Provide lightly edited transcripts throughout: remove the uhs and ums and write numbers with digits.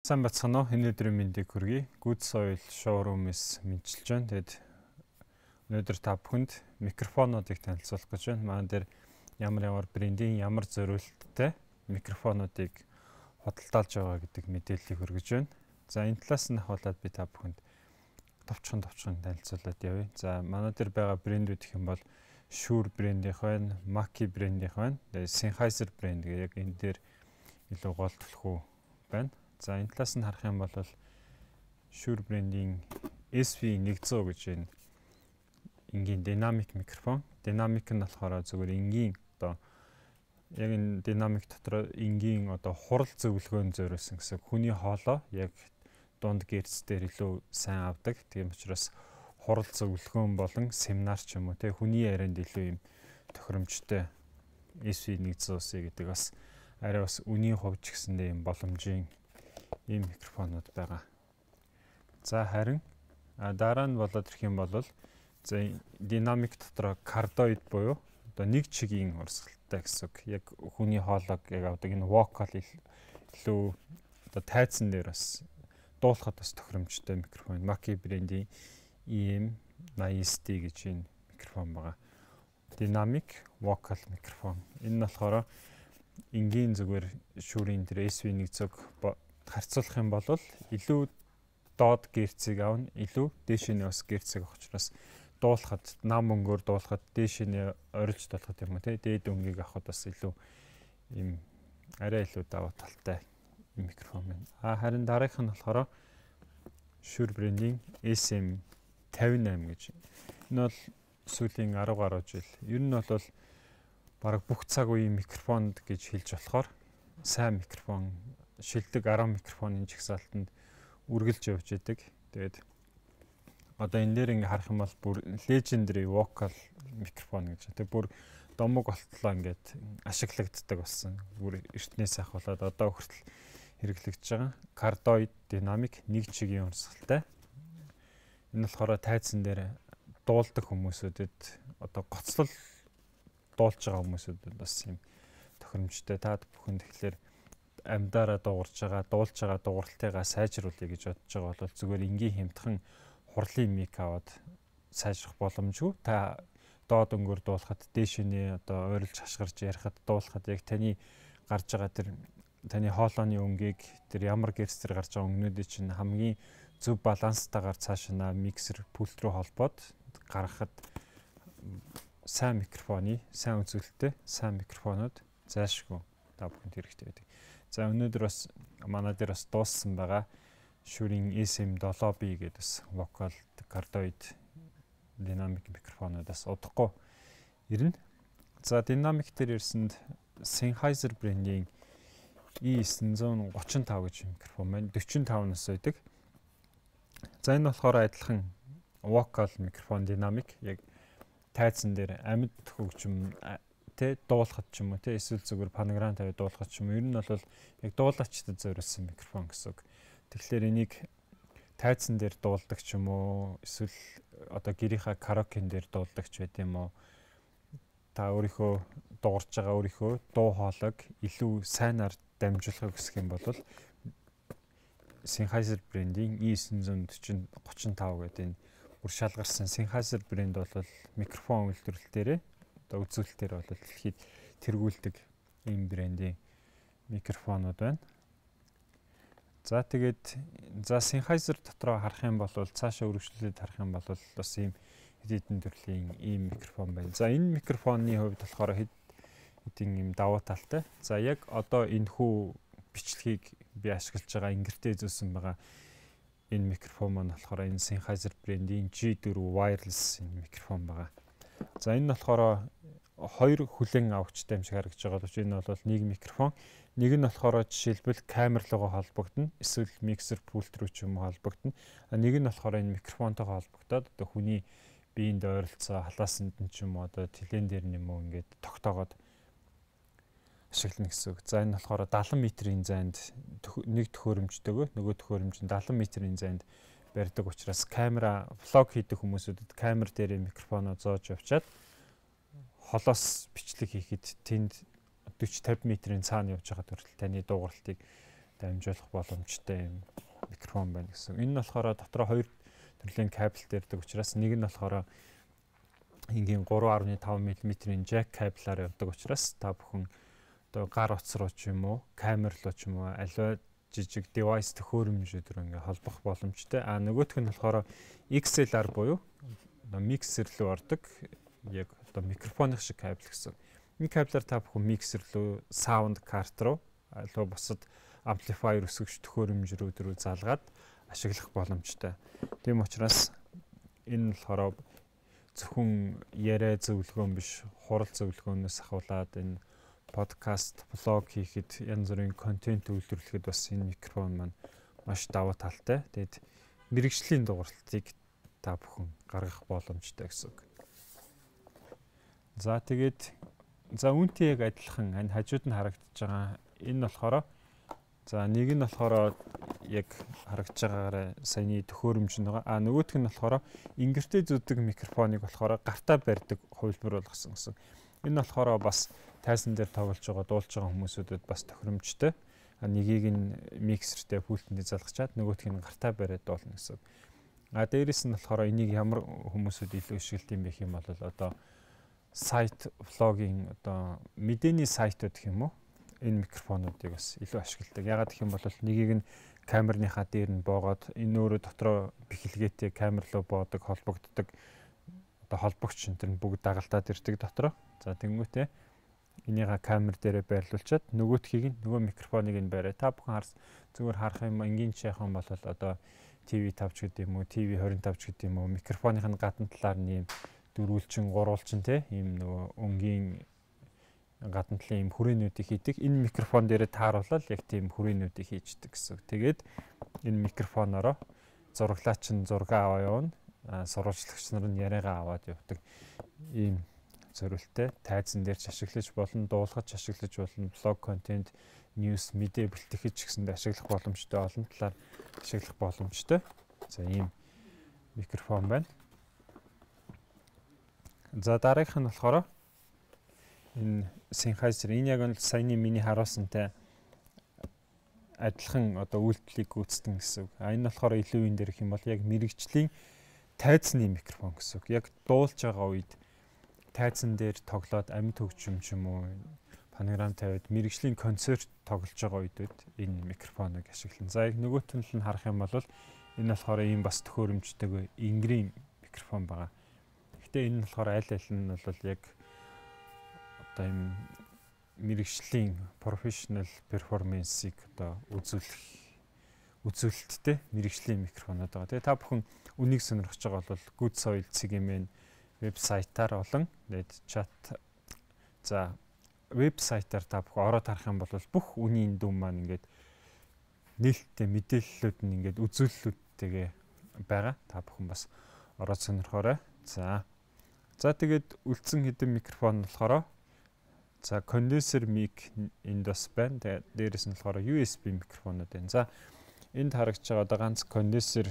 Сайн байцгаана уу? Энэ өдрийн мэндийг хүргэе. Good Soil showroom-ээс мэдчилж байна. Тэгэд өнөөдөр та бүхэнд микрофонуудыг танилцуулах гэж байна. Манай дээр ямар ямар брендийн ямар зориулттай микрофонуудыг худалдаалж байгаа гэдэг мэдээллийг хүргэж байна. За, энэ талаас нь ахуулаад би та бүхэнд товчхон товчхон танилцуулаад явъя. За, манай дээр байгаа брэндүүд гэх юм бол Shure брендийнх байна, Mackie брендийнх байна. Тэгээд Sennheiser брэнд гэх яг энэ дээр илүү гол түлхүү байна. За, энэ талаас нь харах юм бол Shure брендийн SV100 гэж энэ энгийн динамик микрофон. Динамик нь болохоор зүгээр энгийн одоо яг энэ динамик дотор энгийн одоо хурал зөвлөгөөнд зориулсан гэсэн, хүний хоолой яг дунд герц дээр илүү сайн авдаг. Тийм учраас хурал зөвлөгөөн болон семинар ч юм уу, те, хүний ярианд илүү юм тохиромжтой SV100C гэдэг бас арай бас үнийн хувьд ч гэсэндээ юм боломжийн ийм микрофонууд байгаа. За, харин дараа нь болоод ирэх юм бол, за, динамик дотроо кардиоид буюу одоо нэг чигийн урсгалтай гэсэн үг. Яг хүний хоолойг яг авдаг, энэ vocal илүү одоо тайзан дээр бас дуулахад бас тохиромжтой микрофон. Mackie брендийн EM80SD гэж энэ микрофон байгаа. Dynamic vocal микрофон. Энэ нь болохоор энгийн зүгээр Shure-ийн тэр SV100 харьцуулах юм бол илүү доод герцийг авна, илүү дээшээ бас герцийг авах учраас дуулахад, нам өнгөөр дуулахад, дээшээ орилж дуулахад юм уу, те, дээд өнгийг авахад бас илүү юм арай илүү давуу талтай микрофон байна. А харин дараагийнх нь болохоор Shure брендийн SM58 гэж. Энэ бол сүүлийн 10 гаруй жил. Ер нь бол бараг бүх цаг үеийн микрофонд гэж хэлж болохоор сайн микрофон, шилдэг 10 микрофонын жагсаалтанд үргэлж явж идэг. Тэгээд одоо энэ дээр ингээ харах юм бол бүр legendary vocal микрофон гэж. Тэгээд бүр домог болтлоо ингээд ашиглагддаг болсон. Бүр эртнээс ахуулаад одоо хүртэл хэрэглэгдэж байгаа. Cardioid dynamic, нэг чигийн урсгалтай. Энэ болохоор тайзан дээр дуулдаг хүмүүсүүдэд, одоо гоцлол дуулж байгаа хүмүүсүүдэд бас юм тохиромжтой. Та бүхэн тэгэхээр амьдаараа дуугарч байгаа, дуулж байгаа дуугаралтыгаа сайжруулъя гэж бодож байгаа бол зүгээр энгийн хямдхан хурлын мик аваад сайжрах боломжгүй. Та доод өнгөөр дуулахад, дээшээ одоо ойрлж хашгирч ярихад, дуулахад яг таны гарч байгаа тэр таны хоолойны өнгийг, тэр ямар герц тэр гарч байгаа өнгөнүүдийг чинь хамгийн зөв баланстайгаар цаашаа миксер пульт руу холбоод гаргахад сайн микрофоны, сайн үзүүлэлттэй сайн микрофонууд зайлшгүй та бүхэнд хэрэгтэй байдаг. За, өнөөдөр бас манай дээр бас дууссан байгаа. Shure-ийн SM7B гэдэг бас vocal cardioid динамик микрофонуудаас удахгүй ирнэ. За, динамик дээр ирсэнд Sennheiser брендийн E935 гэж микрофон байна. 45 нас байдаг. За, энэ болохоор адилхан vocal микрофон, динамик, яг тайзан дээр амьд хөгжим, тэ, дуулахад ч юм уу, тэ, эсвэл зүгээр фонограм тавиад дуулахад ч юм уу, ер нь бол яг дуулаачдад зориулсан микрофон гэсэн үг. Тэгэхээр энийг тайзан дээр дуулдаг ч юм уу, эсвэл одоо гэрийнхаа караокен дээр дуулдаг ч байд юм уу. Та өөрийнхөө дуугарч байгаа өөрийнхөө дуу хоолойг илүү сайнаар дамжуулахыг хүсэх юм бол Sennheiser брендийн E935 гэдэг энэ бүр шалгарсан. Sennheiser брэнд бол микрофон үйлдвэрлэл дээрээ, одоо үзүүлэлтээр бол дэлхийд тэргүүлдэг ийм брендийн микрофонууд байна. За, тэгээд, за, Sennheiser дотроо харах юм бол, цаашаа өргөжлүүлээд харах юм бол бас ийм хэд хэдэн төрлийн ийм микрофон байна. За, энэ микрофонны хувьд болохоор хэд хэдэн ийм давуу талтай. За, яг одоо энэ хүү бичлэгийг би ашиглаж байгаа, ингэртэй зүүсэн байгаа энэ микрофон маань болохоор энэ Sennheiser брендийн G4 wireless энэ микрофон байгаа. За, энэ нь болохоор хоёр хүлэн авахчтай юм шиг харагдаж байгаа боловч энэ бол нэг микрофон. Нэг нь болохоор жишээлбэл камер руугаа холбогдно, эсвэл миксер пульт руу ч юм уу холбогдно. Нэг нь болохоор энэ микрофонтойгоо холбогдоод одоо хүний биеинд ойролцоо халаасанд нь ч юм уу, одоо телен дээр нь юм уу ингээд тогтоогоод ашиглана гэсэн үг. За, энэ болохоор 70 метрийн зайд нэг төхөөрөмжтэйгөө, нөгөө төхөөрөмж нь 70 метрийн зайд барьдаг учраас камера, vlog хийдэг хүмүүсүүдэд камер дээр микрофоноо зоож явчаад холоос бичлэг хийхэд тэнд 40 50 метрийн цаана явж байхад хүртэл таны дуугаралтыг дамжуулах боломжтой юм микрофон байна гэсэн. Энэ нь болохоор дотроо хоёр төрлийн кабелтэй ирдэг учраас нэг нь болохоор энгийн 3.5 мм-ийн jack кабелаар явдаг учраас та бүхэн одоо гар утас руу ч юм уу, камер руу ч юм уу аливаа жижиг device төхөөрөмжүүд рүү ингээ холбох боломжтой. А нөгөөх нь болохоор XLR буюу одоо миксер рүү ордог яг одоо микрофоных шиг кабель гэсэн. Энэ кабелаар та бүхэн миксер рүү, sound card руу, аливаа бусад amplifier өсгөгч төхөөрөмж рүү залгаад ашиглах боломжтой. Тийм учраас энэ нь болохоор зөвхөн яриа зөвлөгөөн биш, хурал зөвлөгөөнөөс ахуулаад энэ подкаст, блог хийхэд, янз бүрийн контент үйлдвэрлэхэд бас энэ микрофон маань маш давуу талтай. Тэгээд мэргэжлийн дугарлтыг та бүхэн гаргах боломжтой гэсэн үг. За тэгээд за үүнтэй яг адилхан энэ хажууд нь харагдаж байгаа энэ болохоор за нэг нь болохоор яг харагдаж байгаагаараа саяны төхөөрөмж нь байгаа. А нөгөөх нь болохоор ингэртэй зүүдэг микрофоныг болохоор гартаа барьдаг хувилбар болгосон гэсэн. Энэ болохоор бас тайзан дээр тоглож байгаа, дуулж байгаа хүмүүсүүдэд бас тохиромжтой. А нэгийг нь миксертэй пультэнд залгачаад нөгөөх нь гартаа бариад дуулна гэсэн. А дээрэс нь болохоор энийг ямар хүмүүсүүд илүү ашигладаг юм бэ гэх юм бол одоо сайт, блогийн одоо мэдээний сайтууд гэх юм уу? Энэ микрофонуудыг бас илүү ашигладаг. Яагаад гэх юм бол нэгийг нь камерныхаа дээр нь боогоод энэ өөрөө дотроо бэхэлгээтэй камер руу боодог, холбогддог одоо холбогч энэ төр бүгд дагалдаад ирдэг дотроо. За тэнгуүтээ энийга камер дээрээ байрлуулчаад нөгөөтхийг нь нөгөө микрофоныг нь бариа. Та бүхэн зүгээр харах юм энгийн жишээ юм бол одоо TV5 ч гэдэг юм уу, TV25 ч гэдэг юм уу, микрофоных нь гадна талаар нь ийм дөрвөлжин, гурвалжин те ийм нөгөө өнгийн гадна талын ийм хүрээнүүдийг хийдэг. Энэ микрофон дээрээ тааруулаад яг тийм хүрээнүүдийг хийждэг гэсэн. Тэгээд энэ микрофоноороо зураглаач нь зураг аваа явна, сурвалжлагч нар нь яриагаа аваад явдаг. Ийм зориулттай тайзан дээр ч ашиглаж болно, дуулгаж ашиглаж болно, блог контент, ньюс, мэдээ бэлтгэхэд ч гэсэнд ашиглах боломжтой, олон талаар ашиглах боломжтой. За ийм микрофон байна. За дараагийнх нь болохоор энэ Sennheiser. Энэ яг нь саяны миний харуулсантай адилхан одоо үйлдэлийг гүйцэтгэн гэсэн үг. А энэ болохоор илүү энэ дээр гэх юм бол яг мэрэгжлийн тайзны микрофон гэсэн үг. Яг дуулж байгаа үед тайзан дээр тоглоод амьд хөгжим ч юм уу фонограм тавиад мэрэгжлийн концерт тоглож байгаа үедүүд энэ микрофоныг ашиглана. За яг нөгөөх нь харах юм бол энэ болохоор ийм бас төхөөрөмжтэй энгэрийн микрофон байгаа. Гэхдээ энэ нь болохоор аль аль нь бол яг одоо ийм мэрэгжлийн professional performance-ыг одоо үзүүлэх үзүүлэлттэй мэрэгжлийн микрофонууд байгаа. Тэгээ та бүхэн үнийг сонирхож байгаа бол Good Soil CGM вебсайтаар болон тэгээд чат за вебсайтаар та бүхэн ороод харах юм бол бүх үнийн дүн маань ингээд нээлттэй мэдээллүүд нь ингээд үзүүлэлтүүдтэйгээ байгаа. Та бүхэн бас ороод сонирхоорой. За. За тэгээд үлдсэн хэдэн микрофон болохоор за конденсер мик энд бас байна. Тэгээд дээрэс нь болохоор USB микрофонууд байна. За энд харагдж байгаа одоо ганц конденсер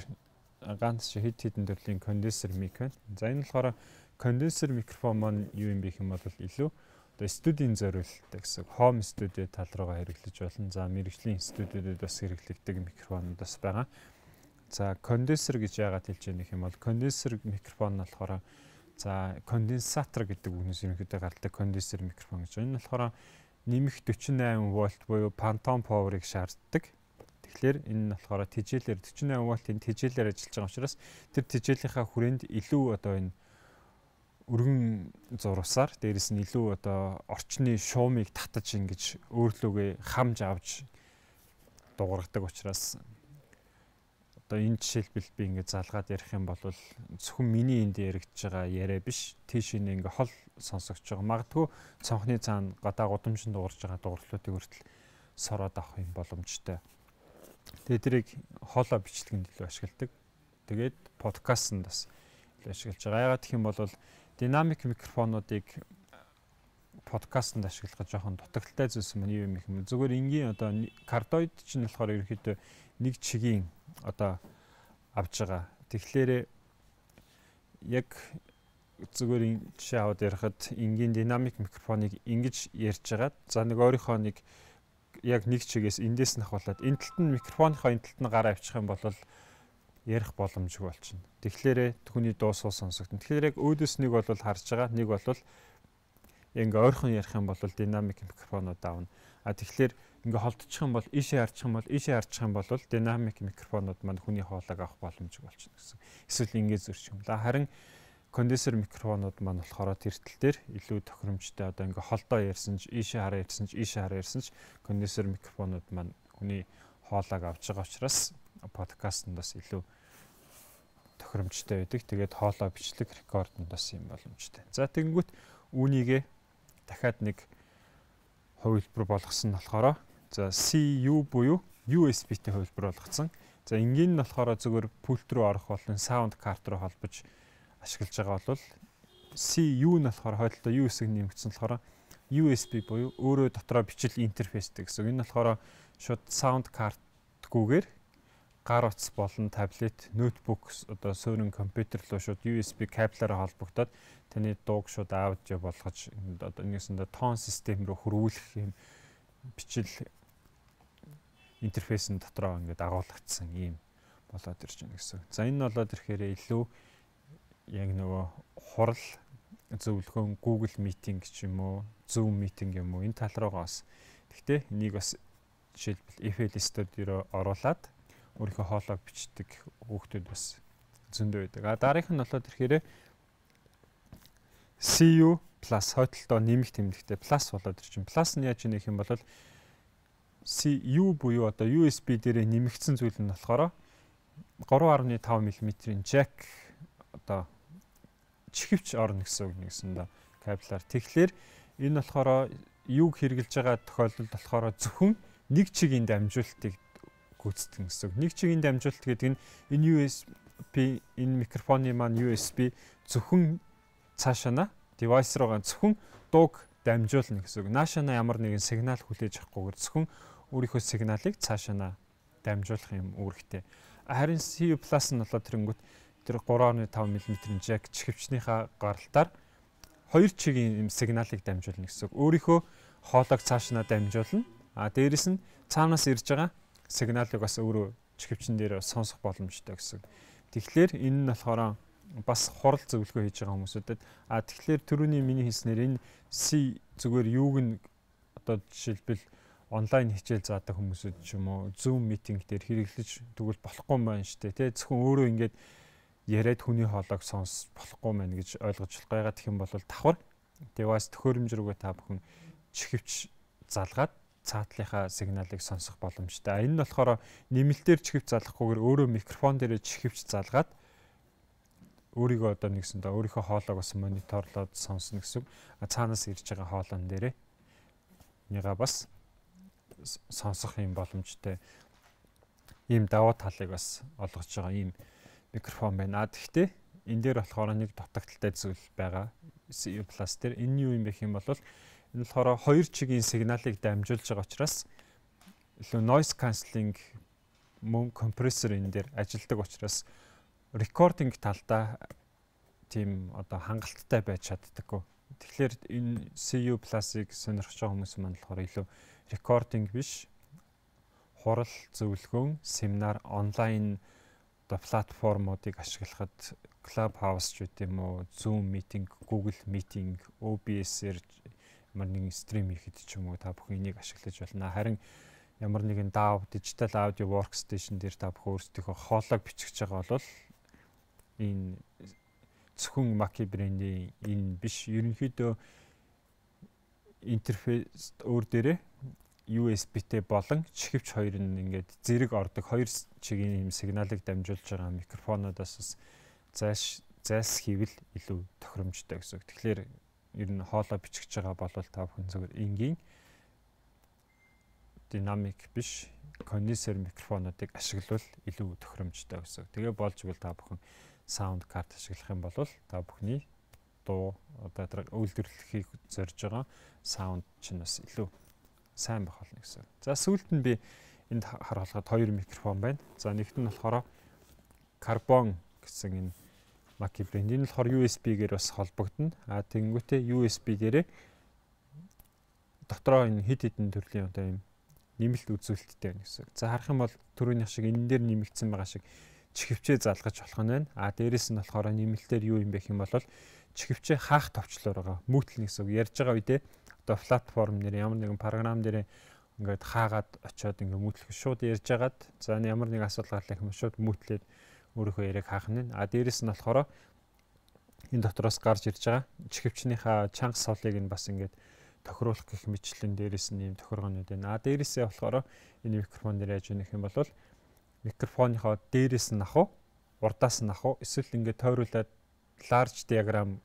ганц хэд хэдэн төрлийн конденсер мик байна. За энэ болохоор конденсер микрофон маань юу юм бэ гэх юм бол илүү одоо студийн зориулттай гэсэн. Home studio тал руугаа хэрэглэж болно. За мэрэгжлийн студиудад бас хэрэглэгдэг микрофонууд бас байгаа. За конденсер гэж яагаад хэлж яах юм бол конденсер микрофон нь болохоор за конденсатор гэдэг үгнээс ерөнхийдөө гардаг конденсер микрофон гэж. Энэ нь болохоор нэмэх 48 вольт буюу Phantom Power-ыг шаарддаг. Тэгэхээр энэ нь болохоор тэжээлээр 48 вольтын тэжээлээр ажиллаж байгаа учраас тэр тэжээлийнхаа хүрээнд илүү одоо энэ өргөн зурвасаар дээрэс нь илүү одоо орчны шуумыг татаж ингэж өөрлөгөө хамж авч дуургадаг учраас одоо энэ жишээлбэл би ингэж залгаад ярих юм бол зөвхөн миний энд яригдж байгаа яриа биш, тийш энэ ингээ хол сонсогдож байгаа. Магадгүй цонхны цаана гадаа гудамжинд дуурж байгаа дуурлуудыг хүртэл сороод авах юм боломжтой. Тэгээд тэрийг хоолой бичлэгэнд илүү ашигладаг. Тэгээд подкастэнд бас илүү ашиглаж байгаа. Яагаад гэх юм бол динамик микрофонуудыг подкастэнд ашиглах жоохон дутагдaltaй зүйлс юм юу юм их юм. Зүгээр энгийн одоо кардоид чинь болохоор ерөнхийдөө нэг чигийн одоо авж байгаа. Тэгэхээр яг зүгээр жишээ аваад ярихад энгийн динамик микрофоныг ингэж ярьж байгаад за нэг өөрийнхөө нэг яг нэг чигээс эндээс нь ахуулаад энэ талд нь микрофоныхоо энэ талд нь гараа авчих юм бол ярих боломжгүй болчихно. Тэгэхээр түүний дуу суу сонсогдно. Тэгэхээр яг өөдөөс нэг бол харж байгаа, нэг бол ингээ ойрхон ярих юм бол динамик микрофонууд авна. А тэгэхээр ингээ холдчих юм бол ийшээ харчих юм бол ийшээ харчих юм бол динамик микрофонууд маань хүний хоолойг авах боломжгүй болчихно гэсэн. Эсвэл ингээ зөрчих юм. Харин конденсер микрофонууд маань болохоор тэр тал дээр илүү тохиромжтой. Одоо ингээ холдоо ярьсан ч ийшээ хараа ярьсан ч ийшээ хараа ярьсан ч конденсер микрофонууд маань хүний хоолойг авч байгаа учраас подкастт бас илүү тохиромжтой байдаг. Тэгээд хоолой бичлэг рекордонд бас юм боломжтой. За тэгэнгүүт үүнийгээ дахиад нэг хувилбар болгосон нь болохоор за CU буюу USB-тэй хувилбар болгоцсон. За энгийн нь болохоор зүгээр пульт рүү орох болон sound card руу холбож ашиглаж байгаа бол CU нь болохоор хойдолтой U хэсэг нэмэгдсэн болохоор USB буюу өөрөө дотроо бичил интерфейстэй гэсэн. Энэ болохоор шууд sound card-гүйгээр гар утас болон таблет, ноутбук, одоо суурин компьютер руу шууд USB кабелаараа холбогдоод таны дууг шууд аудио болгож одоо нэгэсэндээ тон систем рүү хөрвүүлэх юм бичил интерфейсийн дотроо ингээд агуулгдсан ийм болоод ирж байна гэсэн. За энэ нь болоод ирэхээр илүү яг нөгөө хурал зөвлөгөөн Google Meeting ч юм уу, Zoom meeting юм уу энэ тал руугаа бас. Гэхдээ энийг бас жишээлбэл FL Studio руу оруулаад өөрийнхөө хоолойг бичдэг хүүхдүүд бас зөндөө байдаг. А дараагийнх нь болоод ирэхээр CU plus хойдолтоо нэмэх тэмдэгтэй plus болоод ирчин. Plus нь яаж нэх юм бол CU буюу одоо USB дээрээ нэмэгдсэн зүйл нь болохоор 3.5 мм-ийн jack одоо чихвч орно гэсэн үг нэгсэндээ кабелаар. Тэгэхээр энэ болохоор юг хэрэгжилж байгаа тохиолдолд болохоор зөвхөн нэг чигийн дамжуулалтыг гүйцэтгэн гэсэн үг. Нэг чигийн дамжуулалт гэдэг нь энэ USB энэ микрофоны маань USB зөвхөн цаашаа девайс руугаа зөвхөн дууг дамжуулна гэсэн үг. Наашаана ямар нэгэн сигнал хүлээж авахгүйгээр зөвхөн өөрийнхөө сигналыг цаашаа дамжуулах юм үүрэгтэй. Харин CU Plus нь болоод тэрэнгүүт тэр 3.5 мм-ийн jack чихвчнийхаа гаралтаар хоёр чигийн юм сигналыг дамжуулна гэсэн үг. Өөрийнхөө хоолойг цаашаа дамжуулна. А дээрэс нь цаанаас ирж байгаа сигналыг бас өөрөө чихвчин дээр сонсох боломжтой гэсэн. Тэгэхээр энэ нь болохоор бас хурал зөвлөгөө хийж байгаа хүмүүсүүдэд а тэгэхээр түрүүний миний хэлснээр энэ C зүгээр юуг нь одоо жишээлбэл онлайн хичээл заадаг хүмүүсүүд ч юм уу Zoom meeting дээр хэрэглэж тэгвэл болохгүй юм байна шүү дээ тий. Зөвхөн өөрөө ингээд яриад хүний хоолойг сонс болохгүй мэн гэж ойлгож болох. Ягаад гэх юм бол давхар девайс төхөөрөмж рүүгээ та бүхэн чихвч залгаад цаатлынхаа сигналыг сонсох боломжтой. Энэ нь болохоор нэмэлтээр чихвч залгахгүйгээр өөрөө микрофон дээрээ чихвч залгаад өөрийгөө одоо нэгсэндээ өөрийнхөө хоолойг бас мониторлоод сонсно гэсэн. Цаанаас ирж байгаа хоолойн дээрээ нэга бас сонсох юм боломжтой. Ийм давуу талыг бас олгож байгаа ийм микрофон байна. Тэгэхдээ энэ дээр болохоор нэг дутагдaltaй зүйл байгаа. CU Plus дээр энэ юу юм бэ гэх юм бол энэ болохоор хоёр чигийн сигналыг дамжуулж байгаа учраас илүү noise cancelling мөн компрессор энэ дээр ажилдаг учраас recording талдаа тийм одоо хангалттай байж чаддаггүй. Тэгэхээр энэ CU Plus-ыг сонирхож байгаа хүмүүс маань болохоор илүү recording биш хурал зөвлөгөөн, семинар, онлайн одоо платформуудыг ашиглахад Clubhouse ч үт юм уу, Zoom meeting, Google meeting, OBS-ээр ямар нэгэн стрим хийхэд ч юм уу та бүхэн энийг ашиглаж байна. Харин ямар нэгэн DAW, Digital Audio Workstation дээр та бүхэн өөрсдийнхөө хоолойг бичих гэж байгаа бол энэ зөвхөн Mackie брендийн энэ биш, ерөнхийдөө интерфейс өөр дээрээ USB-тэй болон чихвч хоёр нь ингээд зэрэг ордог хоёр чигийн юм сигналыг дамжуулж байгаа микрофонуудаас бас зайлс хийвэл илүү тохиромжтой гэсэн үг. Тэгэхээр ер нь хоолой бичих гэж байгаа бол та бүхэн зөвхөн энгийн динамик биш конденсер микрофонуудыг ашиглавал илүү тохиромжтой гэсэн үг. Тэгээ болж игэл та бүхэн sound card ашиглах юм бол та бүхний дуу одоо тэр үйлдвэрлэхийг зорж байгаа sound чинь бас илүү сайн байх болно гэсэн. За сүүлд нь би энд харуулхад хоёр микрофон байна. За нэгт нь болохоор Carbon гэсэн энэ Mackie брэнд. Энэ болохоор USB-гээр бас холбогдно. А тэгэнгүүтээ USB дээрээ дотроо энэ хэд хэдэн төрлийн одоо юм нэмэлт үзүүлэлттэй байна гэсэн. За харах юм бол түрүүнийх шиг энэ дээр нэмэгдсэн байгаа шиг чихвчээ залгаж болох нь байна. А дээрэс нь болохоор нэмэлтээр юу юм бэ гэх юм бол чихвчээ хаах товчлоор байгаа. Mute лэнэ гэсэн үг. Ярьж байгаа үедээ одоо платформ нэр ямар нэгэн програм дээр ингээд хаагаад очиод ингээд mute лэх, шууд ярьж хагаад за ямар нэг асуудал гарлаа гэх юм шууд mute лээд өөрийнхөө яриаг хаах нь. А дээрэс нь болохоор энэ дотроос гарч ирж байгаа чихвчнийхаа чанга сулыг нь бас ингээд тохируулах гэх мэтчлэн дээрэс нь ийм тохиргоонууд байна. А дээрээсээ болохоор энэ микрофон дээр яаж өгөх юм бол микрофоныхоо дээрээс нь ах уу, урдаас нь ах уу, эсвэл ингээд тойруулаад large diaphragm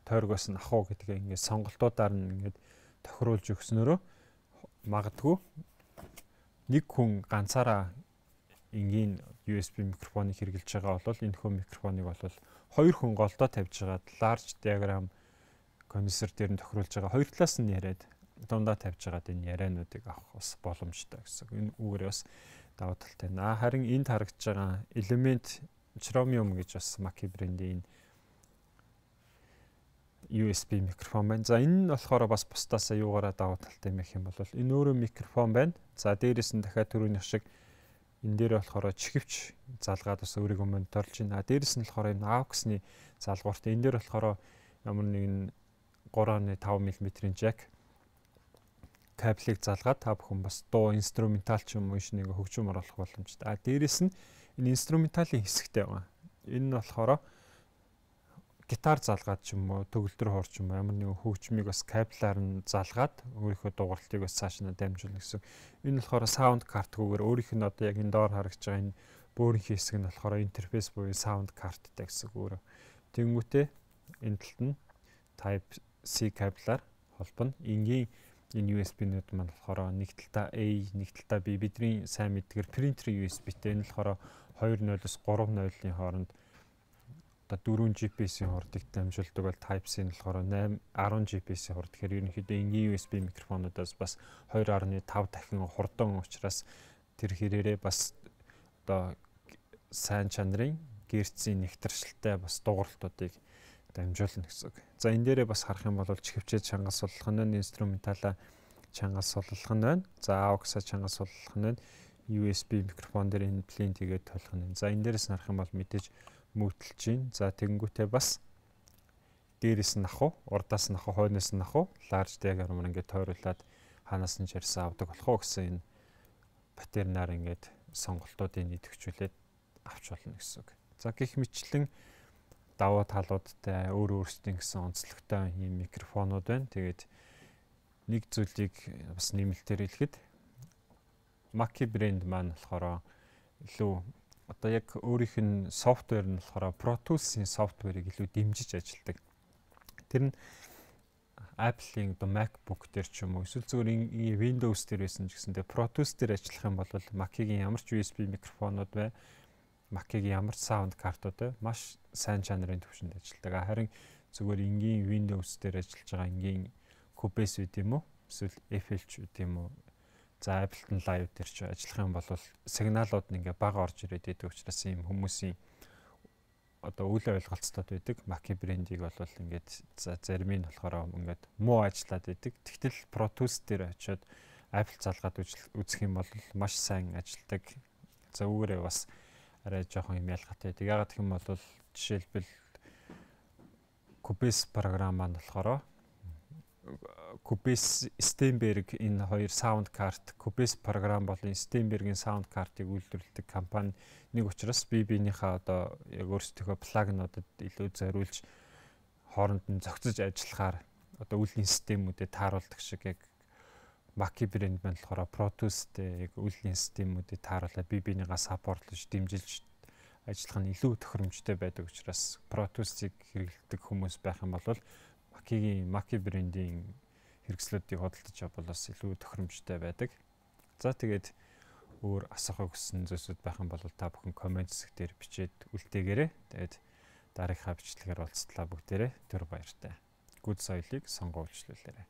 тойргоос нь ах уу гэдгээ ингээд сонголтуудаар нь ингээд тохируулж өгснөөрөө магадгүй нэг хүн ганцаараа энгийн USB микрофоныг хэрэглэж байгаа бол энэ хөө микрофоныг бол хоёр хүн голдоо тавьж байгаад large diaphragm конденсер дээр нь тохируулж байгаа хоёр талаас нь яриад дундаа тавьж байгаад энэ яриануудыг авах бас боломжтой гэсэн. Энэ үүгээрээ бас давуу талтай. Аа харин энд харагдаж байгаа Element Chromium гэж бас Mackie брендийн USB микрофон байна. За энэ нь болохоор бас бусдаасаа юугаараа давуу талтай юм гэх юм бол энэ өөрөө микрофон байна. За дээрэс нь дахиад түрүүнийх шиг энэ дээр болохоор чихвч залгаад бас өөрийгөө мониторлж байна. А дээрэс нь болохоор энэ AUX-ны залгууртай. Энэ дээр болохоор ямар нэгэн 3.5 мм-ийн jack кабелийг залгаад та бүхэн бас дуу instrumental ч юм уу нэг хөгжим оруулах боломжтой. А дээрэс нь энэ instrumental ын хэсэгтэй байгаа. Энэ нь болохоор гитар залгаад ч юм уу, төгөлдөр хуур ч юм уу ямар нэгэн хөгжмийг бас кабелаар нь залгаад өөрийнхөө дуугаралтыг бас цааш нь дамжуулна гэсэн. Энэ болохоор sound card-гүйгээр өөрийнх нь одоо яг энэ доор харагдж байгаа энэ бөөрөнхий хэсэг нь болохоор интерфейс буюу sound card-тай гэсэн үг өөрөө. Тэнгүүтээ энэ талд нь Type C кабелаар холбоно. Энгийн энэ USB-нүүд маань болохоор нэг талдаа A, нэг талдаа B, бидний сайн мэддгээр принтерийн USB-тэй. Энэ болохоор 2.0-оос 3.0-ын хооронд одоо 4 GPS-ийн хурдыг дамжуулдаг бол Type-C нь болохоор 8 10 GPS-ийн хурд. Тэгэхээр ерөнхийдөө энгийн USB микрофонуудаас бас 2.5 дахин хурдан учраас тэр хэрээрээ бас одоо сайн чанарын герцийн нэгтэршилтэй бас дуугаралтуудыг дамжуулна гэсэн үг. За энэ дээрээ бас харах юм бол чихвчээ чангал суллах нь, instrumental аа чангал суллах нь байна. За AUX-а чангал суллах нь байна. USB микрофон дээр энэ blend хийгээд толох нь. За энэ дээрээс нь харах юм бол мэдээж mute лж гин. За тэгэнгүүтээ бас дээрээс нь ах уу, урдаас нь ах уу, хойноос нь ах уу, large diaphragm ингээд тойруулаад хаанаас нь ярьсан авдаг болох уу гэсэн энэ pattern аар ингээд сонголтуудыг идэвхжүүлээд авч болно гэсэн үг. За гэх мэтчлэн давуу талуудтай өөр өөрсдийн гэсэн онцлогтой ийм микрофонууд байна. Тэгээд нэг зүйлийг бас нэмэлтээр хэлэхэд Mackie брэнд маань болохоор илүү одоо яг өөрийнх нь software нь болохоор Pro Tools-ийн software ыг илүү дэмжиж ажилладаг. Тэр нь Apple-ийн одоо MacBook дээр ч юм уу эсвэл зүгээр Windows дээр байсан ч гэсэн тэгээ Pro Tools дээр ажиллах юм бол Mackie-гийн ямар ч USB микрофонууд бай, Mackie-гийн ямар ч sound card-ууд бай, маш сайн чанарын түвшинд ажилладаг. Харин зүгээр энгийн Windows дээр ажиллаж байгаа энгийн Cubase үт юм уу эсвэл FL ч үт юм уу, за Ableton Live дээр ч ажиллах юм бол сигналууд нь ингээ бага орж ирээд байдаг учраас ийм хүмүүсийн одоо үл ойлголцтод байдаг. Mackie брендийг бол ингээд за зарим нь болохоор ингээд муу ажиллаад байдаг. Тэгтэл Pro Tools дээр очиод Apple залгаад үзэх юм бол маш сайн ажилладаг. За үүгээрээ бас арай жоохон юм ялгаатай байдаг. Яагаад гэх юм бол жишээлбэл Cubase програм маань болохоор Cubase, Steinberg энэ хоёр sound card, Cubase програм болон Steinberg-ийн sound card-ыг үйлдвэрлэдэг компани нэг учраас бие биенийхээ одоо яг өөрсдийнхөө plugin уудад илүү зориулж хооронд нь зохицож ажиллахаар одоо үйлдлийн системүүдэд тааруулдаг шиг яг Mackie брэнд маань болохоор Pro Tools-тэй яг үйлдлийн системүүдэд тааруулаад бие биенийгаа support лож дэмжилж ажиллах нь илүү тохиромжтой байдаг учраас Pro Tools-ыг хэрэглэдэг хүмүүс байх юм бол Mackie-гийн Mackie брендийн хэрэгслүүдийг худалдаж авбал бас илүү тохиромжтой байдаг. За тэгээд өөр асуухыг хүссэн зүйлсүүд байх юм бол та бүхэн comment хэсэг дээр бичээд үлдээгээрэй. Тэгээд дараагийнхаа бичлэгээр уулзтлаа бүгдээрээ түр баяртай. Good Soil-ыг сонгоо үйлчлүүлээрэй.